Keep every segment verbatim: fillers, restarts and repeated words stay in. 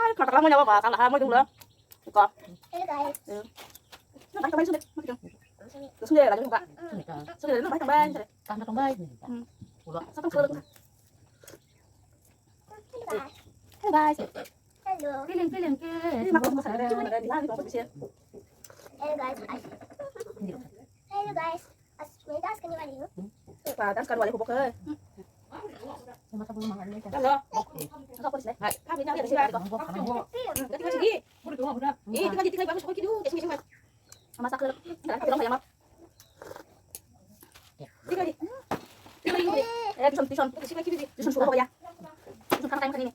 Ai, kata kamu nyawa ba, salah kamu dulu. Ko. Hello guys. Hmm. Nah, baik, baik, sudah. Sudah, sudah, lagi buka. Sudah, baik, baik, sudah. Tanda tambahin. Hmm. Ulo. Satu, satu. Hello guys. Hello guys. Hello. Feeling, feeling, ke. Ini makan sama saya. Cuma ini, ini, ini, ini. Hello guys. Hello guys. As, may taas ka niya rin. Ba, taas ka niya rin, hubok, eh. Hello. Ako, ako, sila. Hai. Kami na, sila. Sige. Eh, tinggal, tinggal, bagus, okay, dulu. Sige, sige. Sama sakit. Tinggal, tinggal, tinggal. Tinggal, tinggal. Eh, tuition, tuition. Sige, sige, sige. Tuition suruh ya. Tuition kan time kan ini.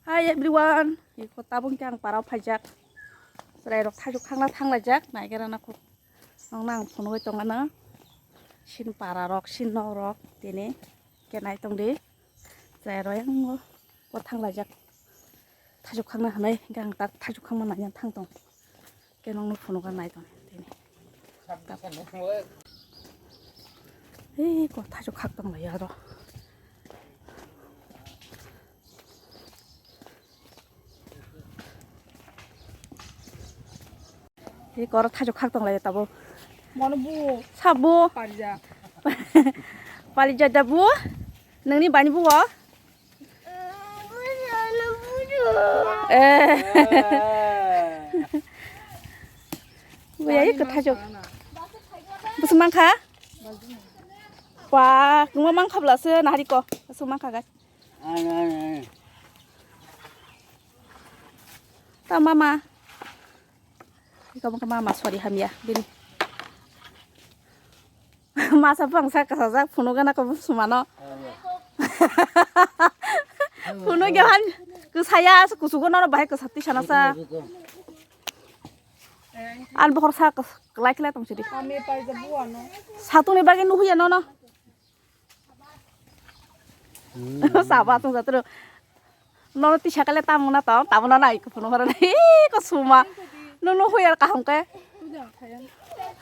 Hi everyone, iko tabuk khe ang parao phaijak. Chwrairok thaichuk khangna thanglaijak, naigera na kuk. Nokno ang phunugwi tongmano. Sin pararok, sin nokrok, tini khe nai tongdi. Chwrairok yang o thanglaijak. Thaichuk khangna hwnwi hwnkhe ang tak thaichuk khangma naina thang tong. Khe nokno phunugo nai tong tini. Ei, ko thaichuk khak tong lai aro. Ei, koro thaichuk khak tong lai tabo. Mono bu. Sabo. Parja. Parja da bu. Nangni bani bu o. Eh. Buya ikko thaichuk. Busuk mankha? Ba, kungma mankha bwlase nahari ko. Busuk mankha guys. Ta mama. Iko mama sorry hamya bini. Masa bangsa kasajak phunuk gana ko sumano. Phunuk ya han kusaya kusugo nono bahai kusati sana sa. An bokhor sa klai klai tong sidi. Satungni bagwi nuhuya nono. Sabo atwng jatro. Nono tisa kale tamo na to, tamo na nai kuphunu horo nai ko suma. Nono huyar kaham ke.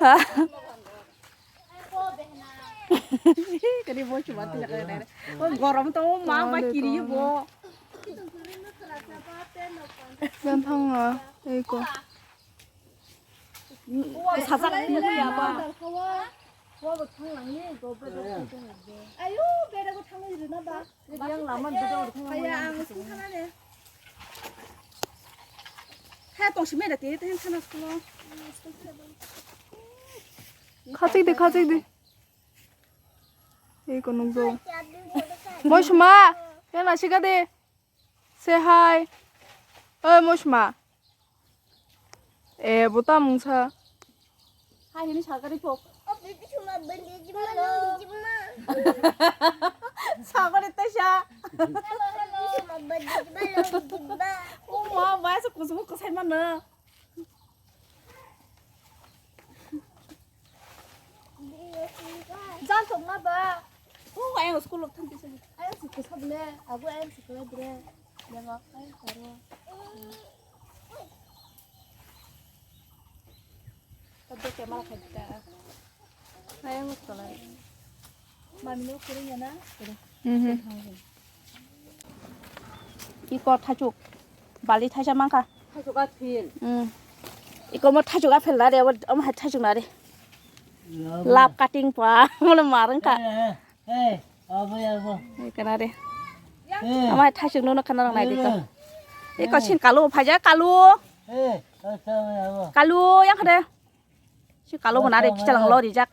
Ha. Kani bo chuma tila kale nai. O gorom to ma ba kiri bo. Yang thang a, ei ko. Sajak nuhuya ba. Ayo, bera ko thangwi rwna ba. Yang lama beda thangwi. Kaya ang sung thangane. Kha tong simi da te te thana school. Khachik de, khachik de. Ei ko nungjo. Moi suma, yang nasi ka de. Say hi. Oi, Mosma. Eh, bo ta mungsa. Hi, hini sakari phok. Sakari ta sa. O ma, ba sa kusumu kusai mana. Jan tongma ba. O ayang school lok thang kisa. Ayang school sabne, ago ayang school bre. Yang ayang karo. Tabde camera khai ta. Ayang school. Mami no kuru yana. Mhm. Iko thachuk. Bali thaisa mankha. Thaichuk aphel. Hmm. Iko mo thaichuk aphel na re, omo hai thaichuk na re. Love cutting pa, mo le marang kha. Eh, eh, eh, abo ya abo. Iko na re. Eh. Omo hai thaichuk no no khana rang nai de ko. Eh. Iko sin kalu phaja kalu. Eh, abo ya abo. Kalu yang kha de. Si kalo bo nare kichalang lo rijak.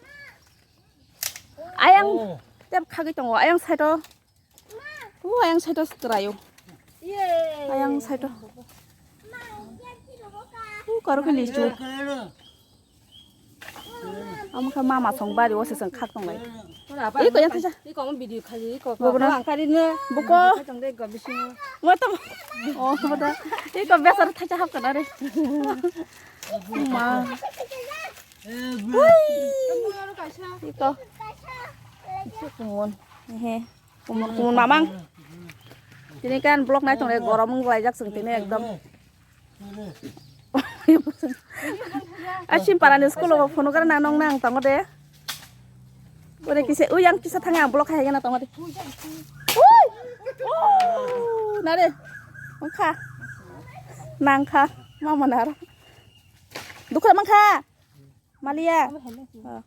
Ayang tep khagwi tongo, ayang side o. U ayang side o chwraio. Ayang side o. U karo khe lichu. Amo khe mama song bari o se song khak tonglai. Iko yang thaisa. Iko mo video khali iko. Bobo na. Ang kari ne. Boko. Tong de go bisingo. Mo to. Oh, mo da. Iko besar thaisa hap kana re. Ma. Hui. Iko. Isi kumun. Ehe. Kumun, kumun mamang. Tini kan vlog nai tongle gorom wng laijak chwng tini ekdom. A Simparani school o phone gara nang nong nang tongo de. Ore kisa, ui ang kisa thang ang vlog hai gana tongo de. Ui. Oh, nare. Wngkha. Nangkha. Mama naro. Dukha mangkha. Malia. Oh.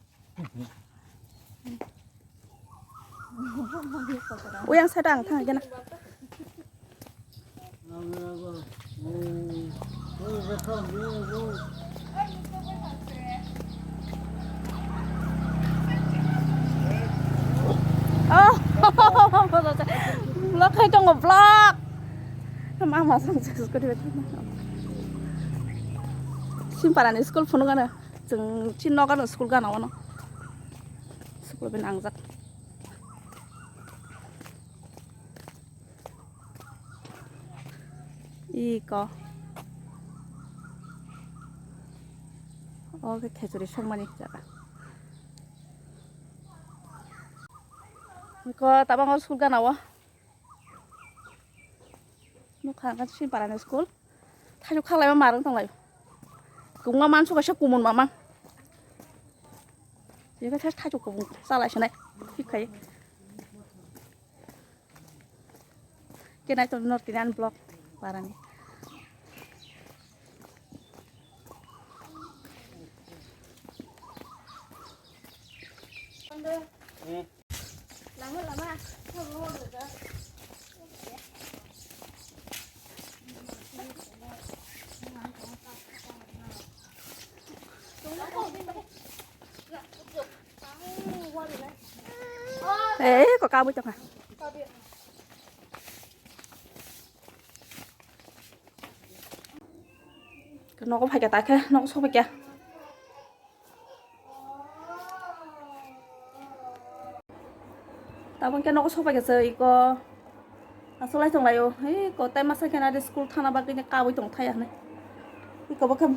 Uyang side ang thang gena. Oh, vlog khai tongo vlog. Mama sang sang scooty bai. Simparani school phunukgano. Chwng chini nogo school gana ono. School bai nangjak. Iko. O khe khechuri songmani jaga. Iko tabang o school gana o. Nukha ang Simparani school. Thaichuk khaklaima marwng tonglai. Kungma mansu kaisa kumun mamang. Jeka thai thaichuk kubung chalai sinai. Hikai. Kenai to North Indian vlog parani. Eh, ko kabui tongkha. Nogo phaikha ta khe, nogo sokphaikha. Tabuk khe nogo sokphaikha se iko. Asolai tonglaio. Iko tai masa khe nari school thana bagwi ni kabui tong thaya hinwi. Iko bo khe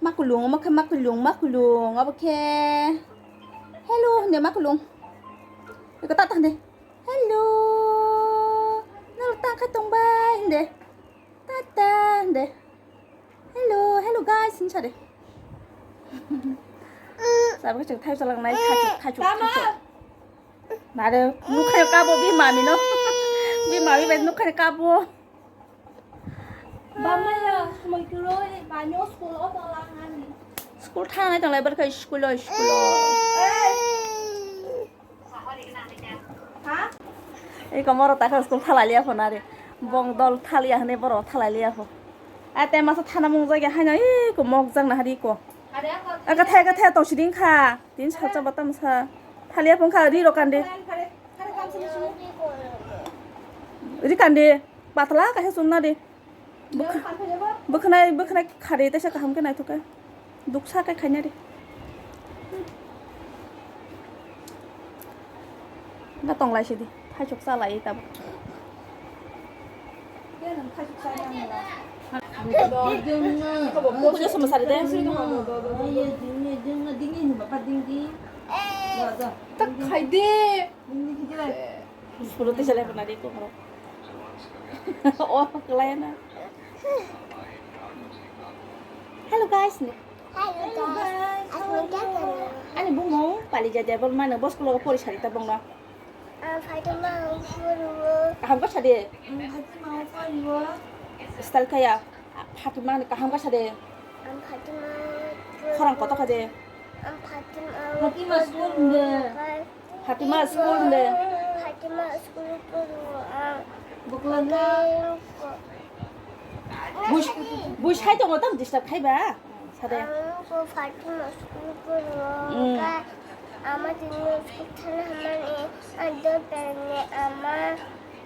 makulung, omo khe makulung, makulung. Abo khe hello hinde makulung. Iko tata hinde. Hello. Nalo ta kha tongbai hinde. Tata hinde. Hello, hello guys, hinsa de. Sabo khe chwng thai chalang nai, thachuk, thachuk, thachuk. Nare, nukhayo kabo bi mami no. Bi mami bai nukhayo kabo. Bamaya, sumai turo, banyo school o to lang ani. School thang nai tong lai bar kha school o, school o. Iko moro takha school thalai liya pho nari. Bong dol thaliya hwnwi borok thalai liya pho. A te masa thana mung jagya haino iko mok jak nahari iko. Aga thaya, aga thaya tong siding kha. Tin salsa batam sa. Thaliya phung kha ri rok kandi. Ri kandi. Patla kaisa chumna di. Bwkha-, bwkhanai, bwkhanai khari teisa kaham khe naithok khe. Duksa khe khaina di. Ba tonglai sidi. Thaisok chalai tabuk. Puja sama sari de. Tak khai de. Suruh tu jalan pernah di ko. Oh, kelayan ah. Hello guys. Hello guys. Ani bumung pali jadi abang mana bos kalau pori sari tabang lah. Ah, fighting mau pori. Aham kau sadi. Fighting mau pori. Style kaya. Fatima ni kaham kasa de. Ang Fatima. Khorang kotor kha de. Ang Fatima. Fatima school de. Fatima school de. Fatima school puro ang. Bukla na. Bush, bush hai tongo tam disturb khai ba. Sade. Ang ko Fatima school puro. Mm. Ka ama tini school thana hamani ang dor tani ama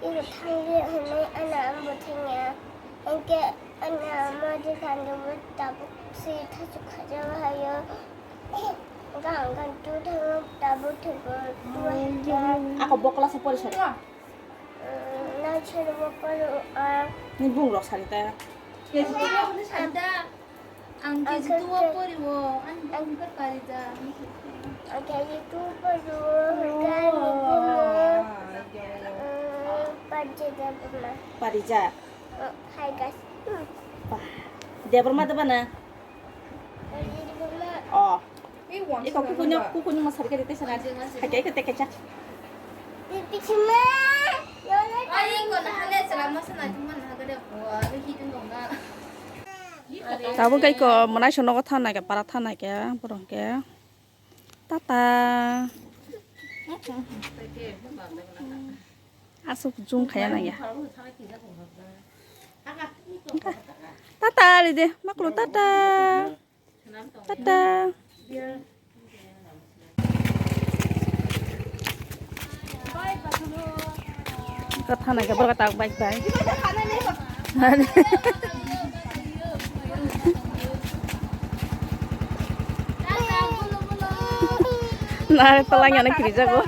iro thangli hini ana ambo thangya. Engke ana ama di kandu tabuk si thasu khaja hayo. Gang kan tu thayo tabuk thugo. Ako bokla sa pori sari. Na chhelo paro a. Ni bung rok sari ta. Ang K G two o pori o, ang bung ka pari da. Ang K G two pori o, hwnkhe ni bung o, mm, Parija Debbarma. Parija. Oh, hi guys. Hmm. Wah, Debbarma de bana? Parija Debbarma. Oh. Iko kukunyo, kukunyo masari kari tesa na. Hakai ke teke cha. Bichima. Ai, ko na hale sala masa na chuma na hagare. Wah, hitu nonga. Tabuk kai ko manai sono ko thanai ke para thanai ke borong ke. Tata. Asuk jung khaya nang ya. Tata ride, maklo tata. Tata. Kathana ke borok tak baik baik. Nare talang yana kiri jago.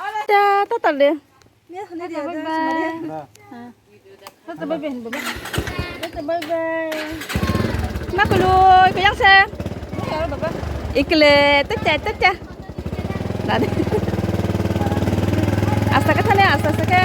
Tata, tata le. Tata, bye bye. Tata, bye bye. Makulu, kuyang se. Ikle, tete, tete. Nade. Asta ke thane, asta, asta ke.